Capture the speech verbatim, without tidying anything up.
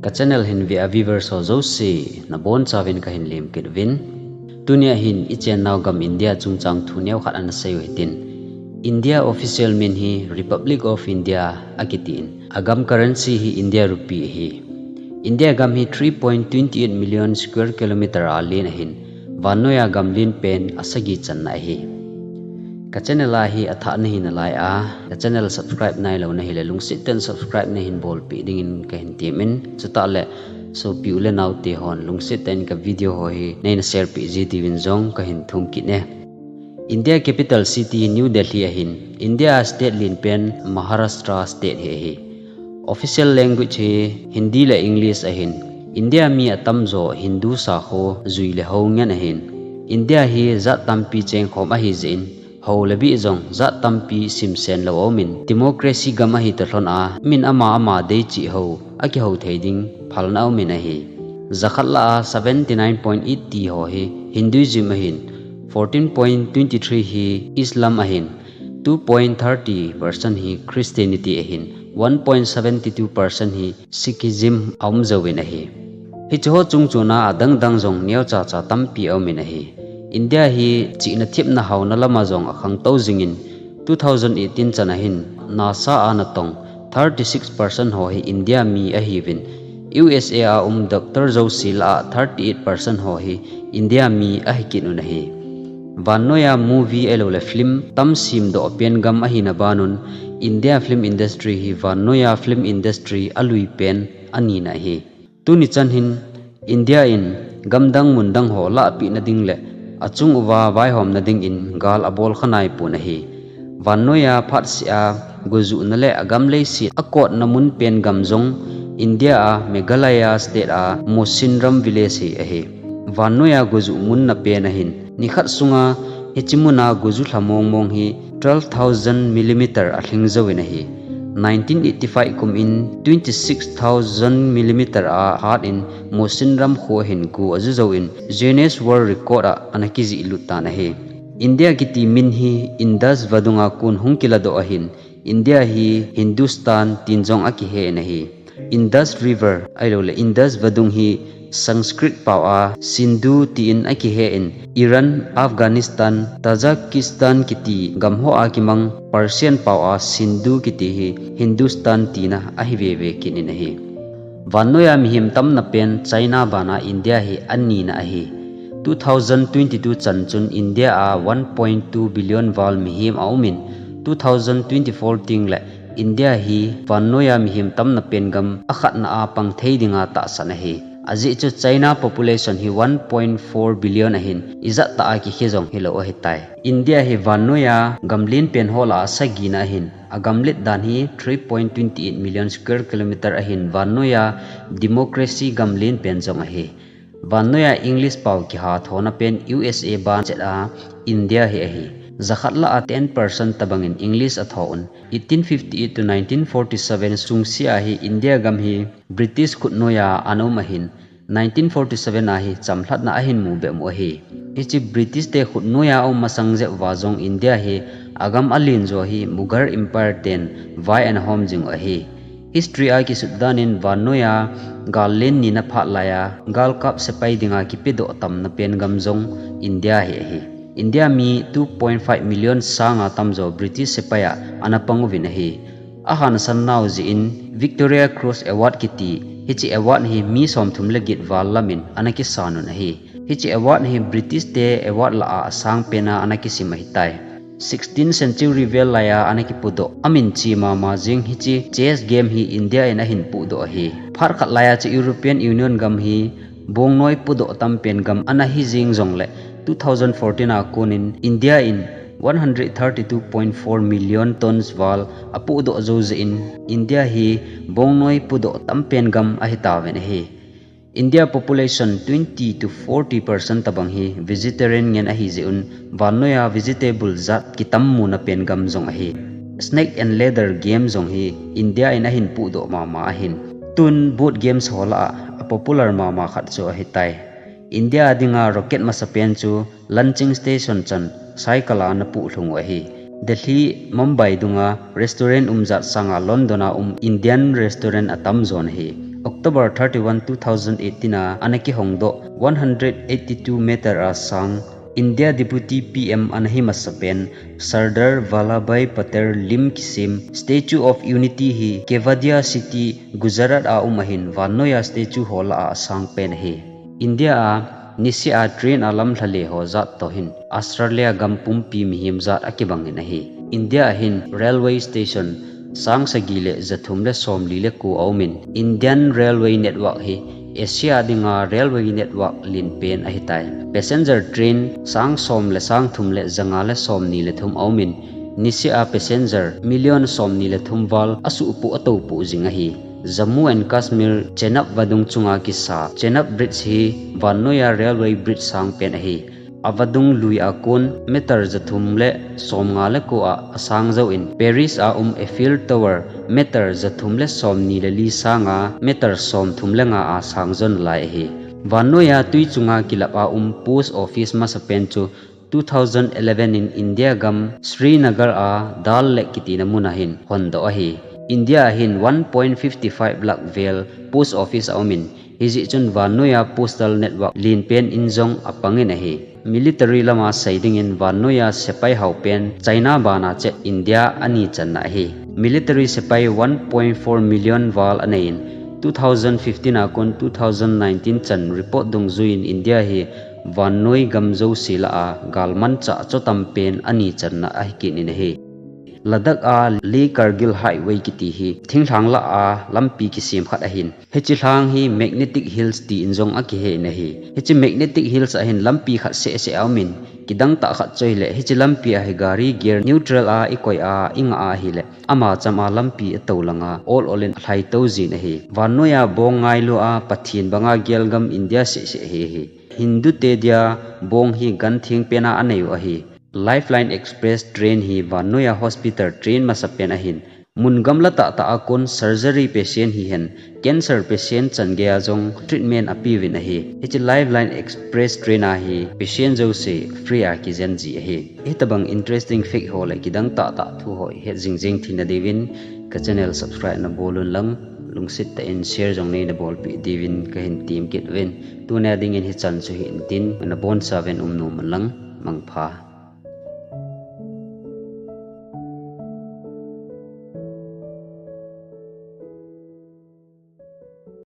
Ka channel hin ve a viewers ho jouse, nabonchauvin kahin lemkit uvin. Tunia hin ichennau gam India chungchang thu neokhat ana seiyu hitin. India official min hi Republic of India akitin. Agam currency hi India rupee ahi. India gam hi three point twenty eight million square kilometer a alen ahin, vannoiya gam lenpen asagi channa ahi. Ka channel a hi athah nahi nalai a, ka channel subscribe nailou nahile lungset tah in subscribe nahin bolpeh dingin kahin temin, chuteng le sopi u le naote hon lungset tah in ka video ho hi neina share peh ji diuvin jong kahin thum kit e. India capital city New Delhi ahin, India state lenpen Maharashtra state hi ahi. Official language hi Hindi le English ahin, India mi atamjo Hindu sakho jui le hou ngen ahin. India hi jat tampi chengkhom ahijeh in, hou le bih jong jat tampi simsen lou aumin, democracy gam ahi toh lhon a, min ama ama deichih hou akihou thei ding phalna aumin ahi. Jakhat lah a seventy nine point eight ti ho hi Hinduism ahin, fourteen point twenty three hi Islam ahin, two point thirty percent hi Christianity ahin, one point seventy two percent hi Sikhism aum jouvin ahi. Hiche ho chungchon a adang dang jong neocha cha tampi aumin ahi. India hi chihna thepna haona lama jong akhangtou jingin, two thousand eighteen chan ahin, NASA a natong thirty six percent ho hi India mi ahiuvin, U S A a um doctor jouse lah a thirty eight percent ho hi India mi ahi kit un ahi. Vannoiya movie ahilou le film tam semdoh pen gam ahina banun, India film industry hi vannoiya film industry alui pen anina ahi. Tuni chan hin India in gamdang mundang ho lahpeh na ding le achung uva vaihom na dingin gal abol kha naipon ahi. Vannoiya phatseh a gojuhna le agam leiset akotna mun pen gam jong India a Meghalaya state a Mawsynram village hi ahi. Vannoiya gojuh mun na pen ahin, nikhat sunga hiche muna gojuh lha mong mong hi twelve thousand millimeter alhing jouvin ahi. Nineteen eighty five kum in twenty six thousand millimeter a hat in Mawsynram kho hin go aju jouvin Guinness World Record a ana kijih lut tan ahi. India kiti min hi Indus vadung a kon hung kiladoh ahin, India hi Hindustan tin jong akihen ahi. Indus River ahilou le Indus vadung hi Sanskrit pao a Sindhu tin akihen, Iran, Afghanistan, Tajikistan kiti gam ho a kimang Persian pao a Sindhu kiti hi Hindustan tina ahi veve kit in ahi. Vannoiya mihem tamna pen China bana India hi anina ahi. Two thousand twenty two chan chun India a one point two billion val mihem aumin, two thousand twenty four teng le India hi vannoiya mihem tamna pen gam akhatna a pang thei dinga tahsan ahi. Ajeh chu China population hi one point four billion ahin, ijat tah a kikhe jong hilou ahitai. India hi vannoiya gam lenpen ho lah a sagina ahin, agamlet dan hi three point twenty eight million square kilometer ahin, vannoiya democracy gam lenpen jong ahi. Vannoiya English pao kiha thona pen U S A ban chet a India hi ahi. Jakhat lah a ten percent tobangin English atho un. Eighteen fifty eight to nineteen forty seven sungse a hi India gam hi British khutnoiya ana um ahin, nineteen forty seven a hi chamlhatna ahin mu beh u ahi. Hiche British te khutnoiya aum masang jeh uva jong India hi agam alen jo hi Mughal Empire ten vai ana hom jing u ahi. History a kisut danin vannoiya gal len nina phat laiya galkap sepai dinga kipedoh tamna pen gam jong India hi ahi. India mi two point five million sanga tamjo British sepai a ana pang uvin ahi. Ahansan nau jeh in Victoria Cross Award kiti, hiche award hi mi somthum le get val lamin ana kisan un ahi. Hiche award hi British te award lah a asang pena ana kisim ahitai. Sixteenth century vel laiya ana kipudoh, amin che mama jing hiche chess game hi India in ahin pudoh ahi. Phat khat laiya chu European Union gam hi bongnoi pudoh tam pen gam ana hi jing jongle, two thousand fourteen a konin India in one hundred thirty two point four million tons val apudoh jou jeh in India hi bongnoi pudoh tam pen gam ahi tauvin ahi. India population twenty to forty percent tabang hi vegetarian ngen ahi jeh un, vannoiya vegetable jat kitam muna pen gam jong ahi. Snake and ladder game jong hi India in ahin pudoh mama ahin. Tun board games ho lah a popular mama khat chu ahitai. India dinga rocket masapen chu Launching Station chan cycle a ana puh lhung u ahi. Delhi, Mumbai dunga restaurant um jat sanga London a um Indian restaurant atam jon ahi. October thirty-one, two thousand eighteen a ana kihongdoh one hundred eighty-two meter a sang India Deputy P M ana hi masapen Sardar Vallabhbhai Patel lim kisem Statue of Unity hi Kevadia City, Gujarat a um ahin, vannoiya statue ho lah a asang pen ahi. India a niseh a train a lamlha le ho jat toh hin Australia gam pumpi mihem jat akibang in ahi. India a hin railway station sang sagi le jathum le somli le ko aumin, Indian Railway Network hi Asia dinga railway network lenpen ahitai. Passenger train sang som le sang thum le janga le somni le thum aumin, niseh a passenger million somni le thum val asuhpoh atoupoh jing ahi. Jammu and Kashmir Chenab vadung chunga kisa Chenab Bridge hi vannoiya railway bridge sangpen ahi. Avadung lui a kon meter jathum le somnga le ko a asang jouin, Paris a um Eiffel Tower meter jathum le somni le li sanga meter somthum le nga a sang jou nalai ahi. Vannoiya twi chunga kilap a um post office masapen chu two thousand eleven in India gam Srinagar a Dal Lake kitina mun a hin hondoh ahi. India a hin one point fifty five lakh vel post office aumin, hijeh chun vannoiya postal network lenpen in jong apangin ahi. Military lama sei dingin vannoiya sepai haopen China bana chet India ani channa ahi. Military sepai one point four million val aneiyin, two thousand fifteen a kon two thousand nineteen chan report dungjuiyin India hi vannoi gam jouse lah a galmanchah chotam pen ani channa ahi kit in ahi. Ladakh a Leh Kargil Highway kiti hi thinglhang lah a lampi kisem khat ahin, hiche lhang hi Magnetic Hills tin jong akihen ahi. Hiche Magnetic Hills a hin lampi khat sehseh aumin, kidang tah khat chu ahile hiche lampi a hi gari gear neutral a ikoi a ingah a ahile ama cham a lampi atou langa ol ol in alhai tou jin ahi. Vannoiya bong ngailu a Pathen banga gelgam India sehseh ahi hi. Hindu te dia bong hi gan thengpen a anei u ahi. Lifeline Express train hi vannoiya hospital train masapen ahin, mun gamla tahtah a kon surgery patient hihen cancer patient chan geiya jong treatment apeuvin ahi. Hiche Lifeline Express train a hi patient jouse free a kijen ji ahi. Hitobang interesting fact ho le kidang tahtah thu ho ihet jingjing theina diuvin ka channel subscribe nabol un lang, lungset tah in share jong neina bolpeh diuvin kahin tem kit uvin. Tunia dingin hichan chu hihen tin, nabonchauvin um nom un lang, mangpha.